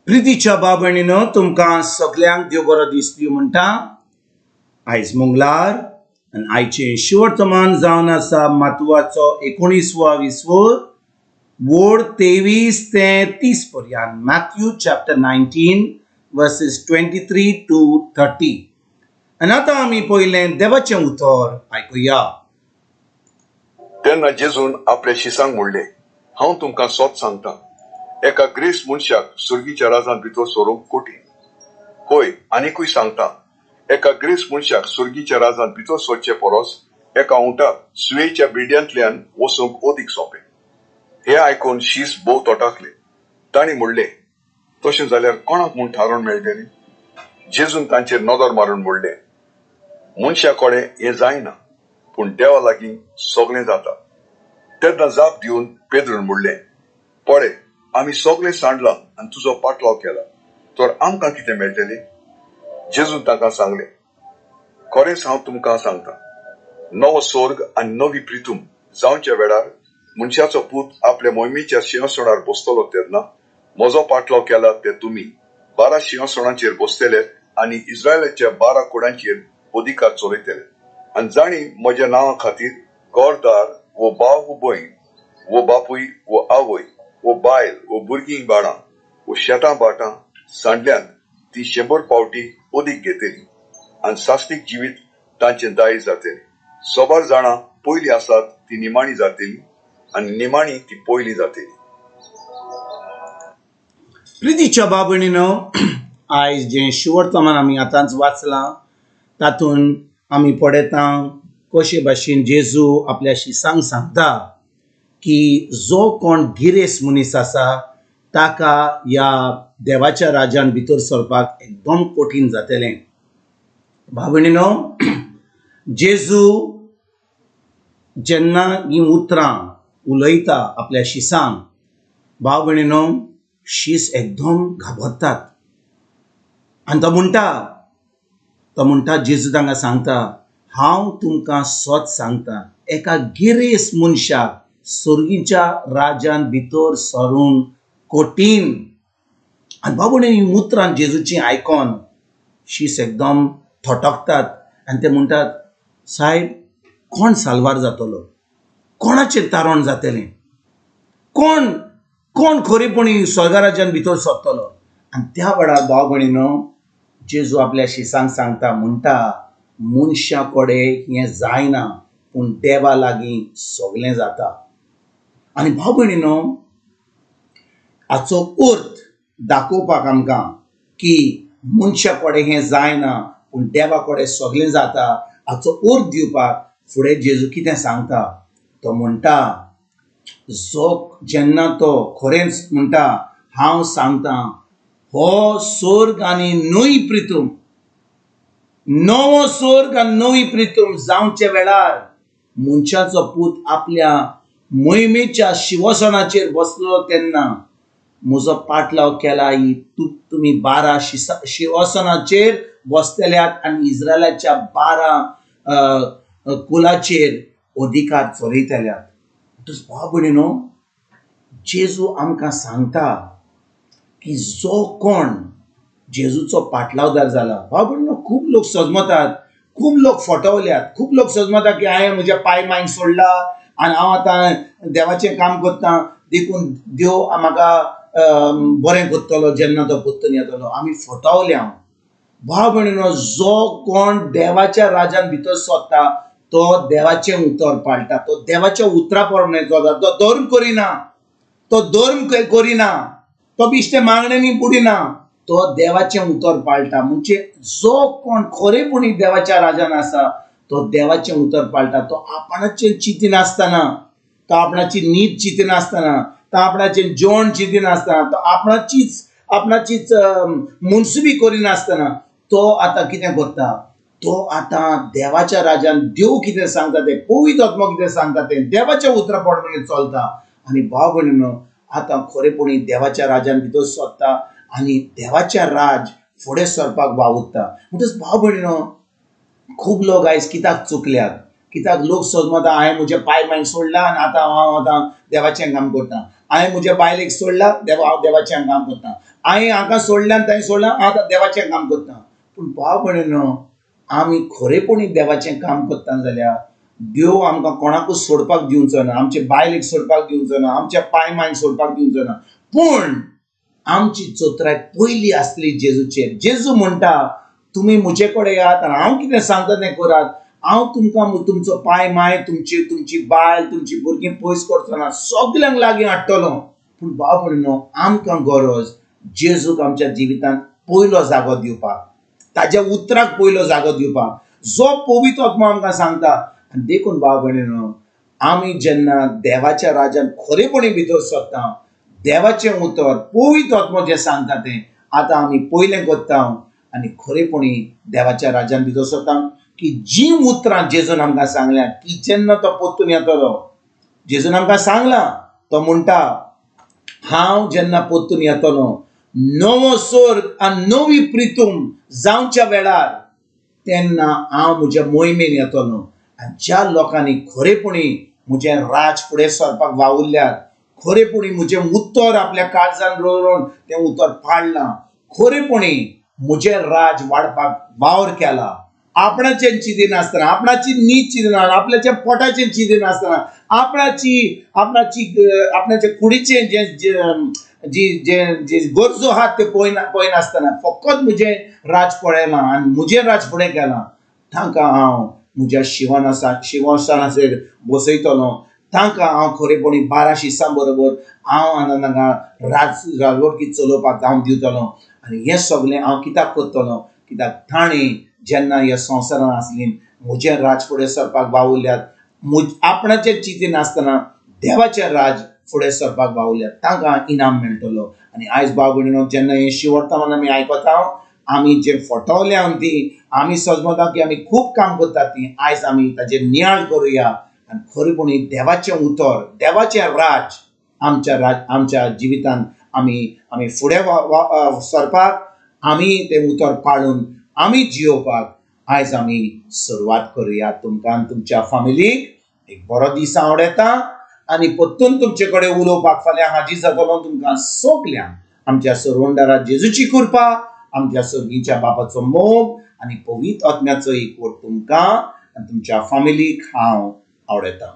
प्रितीच्या भाव तुमकां सगल्यांक देव बरो दीस दिवं म्हणटा. आयज मंगळार आनी आयचें शिवर्तमान जावन आसा मातुवाचो 19वो विसवो वोड 23 ते 30 पर्यंत. Matthew chapter 19 verses 23 to 30. आनी आतां आमी पयलें देवाचें उतर आयकुया. तेन्ना जेजून आपल्या शिसांक म्हणलें, हांव तुमकां सोत सांगता, एका ग्रेस मनशाक सुर्गीच्या राजांत भितर सरूंक कठीण. होय, आनिकूय सांगता, एका ग्रेस मनशाक सुर्गीच्या राजांत भितर सरचे परस एका उंटाक सुयेच्या बिड्यांतल्यान वचूंक अदीक सोंपें. हें आयकून शीस भोव तोटाकले. तांणी म्हणलें, तशें जाल्यार कोणाक म्हूण थारोवन मेळटलें? जेजून तांचेर नदर मारून म्हणलें, मनशा कडेन हें जायना, पूण देवा लागीं सगळें जाता. तेन्ना जाप दिवन पेद्रून म्हणलें, पळय, आमी सगळें सांडलां आनी तुजो पाटलाव केला, तर आमकां कितें मेळटलें? जेजून तांकां सांगलें, खरेंच हांव तुमकां सांगता, नवो स्वर्ग आनी नवी प्रितूम जावच्या वेळार मनशाचो पूत आपल्या मोहिमेच्या शिंवासणार बसतलो तेन्ना म्हजो पाटलाव केला ते तुमी 12 शिंवासणांचेर बसतले आनी इस्रायलाच्या 12 कुडांचेर अधिकार चलयतले. आनी जांणी म्हज्या नांवा खातीर घरदार वो भाव वो भयण वो बापूय वो आवय वो बायल वो भुरगीं बाळां वो शेतां भाटां सांडल्यांत ती 100 फावटी अदीक घेतली आनी सास्तीक जिवीत तांचें दाय जातलें. सोबार जाणां पयलीं आसात ती निमाणी जातली आनी निमाणी ती पयलीं जातली. प्रितीच्या भाव-भयणीनो, आयज जें शिवर्तमान आमी आतांच वाचलां तातूंत आमी पळयता कशे भाशेन जेजू आपल्या शिसांक सांगता की जो कोण गिरेस्त मनीस आसा ताका ह्या देवाच्या राज्यान भितर सरपाक एकदम कठीण जातलें. भाव-भयणीनो, जेजू जेन्ना हीं उतरां उलयता आपल्या शिसांक, भाव-भयणीनो, शीस एकदम घाबरतात आनी तो म्हणटा, जेजू तांकां सांगता, हांव तुमकां सत सांगता, एका गिरेस्त मनशाक सर्गीच्या राज्यान भितर सरूंक कठीण. आनी भाव-भयणीनो, हीं उतरां जेजूचीं आयकोन शीस एकदम थटकतात आनी ते म्हणटात, सायब, कोण साल्वार जातलो? कोणाचेर तारण जातलें? कोण कोण खरेपणी स्वर्गराज्यान भितर सरतलो? आनी त्या वेळार भाव-भयणीनो, जेजू आपल्या शिसांक सांगता, म्हणटा, मनशा कडेन हें जायना, पूण देवा लागीं सगळें जाता. आनी भाव-भयणीनो, हाचो अर्थ दाखोवपाक आमकां की मनशा कडेन हें जायना पूण देवा कडेन सगळें जाता, हाचो अर्थ दिवपाक फुडें जेजू कितें सांगता? तो म्हणटा, जो जेन्ना तो खरेंच म्हणटा, हांव सांगता, हो स्वर्ग आनी नवी प्रितूम, नवो स्वर्ग आनी नवी प्रितूम जावचे वेळार मनशाचो पूत आपल्या मोहिमेच्या शिवसणाचेर बसलो तेन्ना म्हजो पाटलाव केला ही तुमी 12 शिवसणाचेर बसतल्यात आनी इस्रायलाच्या 12 कुलाचेर अधिकार चलयतल्यात. भाव-भयणीनो, जेजू आमकां सांगता की जो कोण जेजूचो पाटलावदार जाला, भाव-भयणीनो, खूब लोक सजमतात, खूब लोक फटवल्यात, खूब लोक सजमतात की हांवें म्हज्या पाय मायक सोडला आनी हांव आतां देवाचें काम करता, देखून देव म्हाका बरें करतलो जेन्ना तो परतून येतलो. आमी फटवल्या. भाव-भयणीनो, जो कोण देवाच्या राज्यान भितर सरता तो देवाचें उतर पाळटा, तो देवाच्या उतरा प्रमाणे चलता, तो धर्म करिना, तो धर्म करिना, तो बिश्टे मागण्यांनी बुडिना, तो देवाचें उतर पाळटा. म्हणजे जो कोण खरेपणी देवाच्या राज्यान आसा तो देवाचें उतर पाळटा. तो आपणाचें चिंतिनासतना, तो आपणाची नीत चिंतिनासतना, तो आपणाचें जेवण चिंतिनासतना, तो आपणाचीच मनसुबी करिनासतना तो आतां कितें करता? तो आतां देवाच्या राज्यान देव कितें सांगता तें, पवित्र आत्मो कितें सांगता तें, देवाच्या उतरा प्रमाणे चलता. आनी भाव-भयणीनो, आतां खरेपणी देवाच्या राज्यान भितर सरता आनी देवाच्या राज फुडें सरपाक वावुरता. म्हणटच भाव-भयणीनो, खूब लोक आयज कित्याक चुकल्यात? कित्याक लोक सजमता, हांवें म्हजें पाय मायन सोडला आनी आतां हांव आतां देवाचें काम करता. हांवें म्हज्या बायलेक सोडला, देवा हांव देवाचें काम करता, हांवें हांकां सोडल्यान ताणें सोडला, हांव आतां देवाचें काम करता. पूण भाव भयणीनो, आमी खरेपणी देवाचें काम करता जाल्यार देव आमकां कोणाकूच सोडपाक दिवचो ना, आमचे बायलेक सोडपाक दिवचो ना, आमच्या पाय मायक सोडपाक दिवचो ना. पूण आमची चतुराय पयली आसली जेजूचेर. जेजू म्हणटा तुमी म्हजे कडेन येयात आनी हांव कितें सांगता तें करात, हांव तुमकां तुमचो पाय माय, तुमची तुमची बायल, तुमची भुरगीं पयस करचो ना, सगल्यांक लागीं हाडटलो. पूण भाव भयणीनो, आमकां गरज जेजूक आमच्या जिवितांत पयलो जागो दिवपाक, ताज्या उतराक पयलो जागो दिवपाक, जो पवित्र आत्मा आमकां सांगता. आनी देखून भाव भयणीनो, आमी जेन्ना देवाच्या राज्यान खरेपणी भितर सरता, देवाचें उतर पवित्र आत्मो जें सांगता तें आतां आमी पयलें करता आनी खरेपणी देवाच्या राज्यान भितर सरता. की जीं उतरां जेजून आमकां सांगल्या की जेन्ना तो परतून येतलो, जेजून आमकां सांगलां, तो म्हणटा हांव जेन्ना परतून येतलो नवो स्वर्ग आनी नवी प्रितूम जावच्या वेळार, तेन्ना हांव म्हज्या मोहिमेन येतलो आनी ज्या लोकांनी खरेपणी म्हजें राज फुडें सरपाक वावुरल्यात, खरेपणी म्हजें उतर आपल्या काळजान रोवन तें उतर पाडलां, खरेपणी म्हजें राज वाडपाक वावर केला, आपणाचें चिंतिनासतना, आपणाची नीत चिंतिनासतना, आपल्याच्या पोटाचें चिंतिनासतना, आपणाची आपणाची आपणाच्या कुडीचें जें जी जे जे गरजो आहात ते पळयनासतना फकत म्हजें राज पळयलां आनी म्हजें राज फुडें केलां, तांकां हांव म्हज्या शिंवासनाचेर बसयतलो. तांकां हांव खरेपणी 12 शिसां बरोबर हांव आनी तांकां राजवटकी चलोवपाक हांव दिवतलो. आनी हें सगळें हांव कित्याक करतलो, कित्याक ताणें जेन्ना ह्या संवसारांत आसली म्हजें राज फुडें सरपाक वावुरल्यात, आपणाचें चिंतिनासतना देवाचें राज फुडें सरपाक वावुरल्यात, तांकां इनाम मेळटलो. आनी आयज भाव भयणीनो, जेन्ना हें शिवर्तमान आमी आयकता, आमी जे फटवल्या ती आमी सजमता की आमी खूब काम करतात ती, आयज आमी ताजेर नियाळ करुया आनी खरेपणी देवाचें उतर, देवाचें राज आमच्या जिवितांत आमी आमी फुडें सरपाक, आमी तें उतर पाळून आमी जियोवपाक आयज आमी सुरवात करुया. तुमकां आनी तुमच्या फामिलीक एक बरो दीस आवडटा आनी परतून तुमचे कडेन उलोवपाक फाल्यां हाजीर जातलो. तुमकां सगल्यांक आमच्या सरवंडारा जेजूची कृपा, आमच्या सर्गीच्या बापाचो मोग आनी पवित्र आत्म्याचो एकवट तुमकां आनी तुमच्या फामिलीक हांव आवडटा.